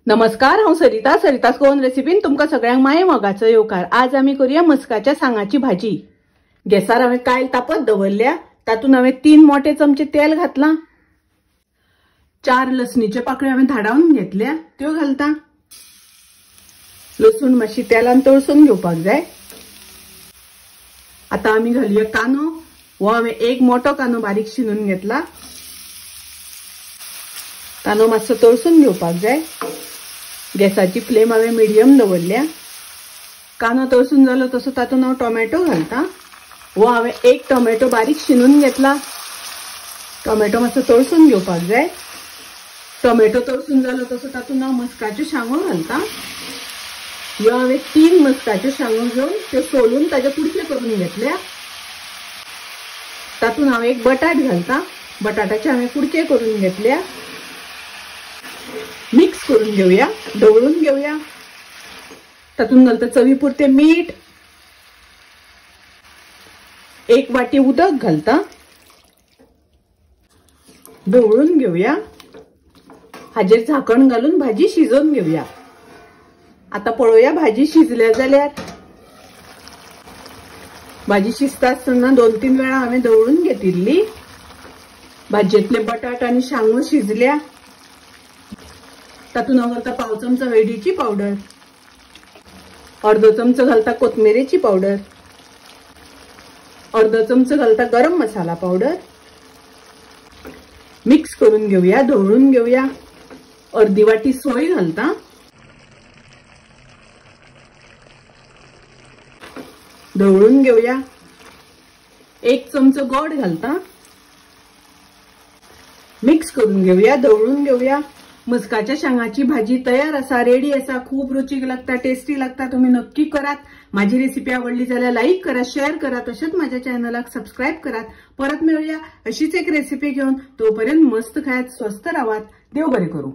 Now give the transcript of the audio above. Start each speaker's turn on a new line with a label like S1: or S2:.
S1: नमस्कार, हांव सरिता, सरितास गोवन रेसिपीन तुमकां सगळ्यांक माये मोगाचो येवकार। आज आमी करूया मस्काच्या सांगाची भाजी। गॅसार हांवें कायल तापत दवरल्या, तातूंत हांवें 3 मोठे चमचे तेल घातलां, 4 लसणीच्यो पाकळ्यो हांवें धाडावन घेतल्या त्यो घालता। लसूण मातशी तेलान तळसून घेवपाक जाय। आतां आमी घालुया कांदो। हो हांवें 1 मोठो कांदो बारीक शिनून घेतला। कांदो मातसो तळसून घेवपाक जाय। गॅसाची फ्लेम हांवें मिडियम दवरल्या। कांदो तळसून जालो तसो तातूंत हांव टोमॅटो घालता। हो हांवें 1 टोमॅटो बारीक शिनून घेतला। टोमॅटो मातसो तळसून घेवपाक जाय। टोमॅटो तळसून जालो तसो तातूंत हांव मस्काच्यो शांगो घालता। ह्यो हांवें 3 मस्काच्यो शांगो घेवन त्यो सोलून ताजे कुडके करून घेतल्या। तातूंत हांव 1 बटाट घालता। बटाटाचे हांवें कुडके करून घेतल्या। मिक्स करून घेवया, ढवळून घेवया। तातूंत घालता चवी पुरते मीठ, 1 वाटी उदक घालता, ढवळून घेवया। हाजेर झाकण घालून भाजी शिजोवन घेवया। आता पळोवया भाजी शिजल्या जाल्यार। भाजी शिजता आसतना 2-3 वेळा हांवें ढवळून घेतिल्ली। भाजयेंतले बटाट आनी शांगो शिजल्या। तातूंत हांव घालता 1/4 चमचो हळदीची पावडर, 1/2 चमचो घालता कोथमिरेची पावडर, 1/2 चमचो घालता गरम मसाला पावडर। मिक्स करून घेवया, ढवळून घेवया। 1/2 वाटी सोय घालता, ढवळून घेवया। 1 चमचो गोड घालता, मिक्स करून घेवया, ढवळून घेवया। मस्काच्या शांगाची भाजी तयार आसा, रेडी आसा। खूब रुचीक लागता, टेस्टी लागता। तुम्ही नक्की करात। माझी रेसिपी आवडली जाल्यार लाईक करा, शेअर करा, तशेंच माझ्या चॅनलाक सबस्क्राईब करात। परत मेळुया अशीच एक रेसिपी घेवन। तोपर्यंत मस्त खायात, स्वस्थ रावात। देव बरें करूं।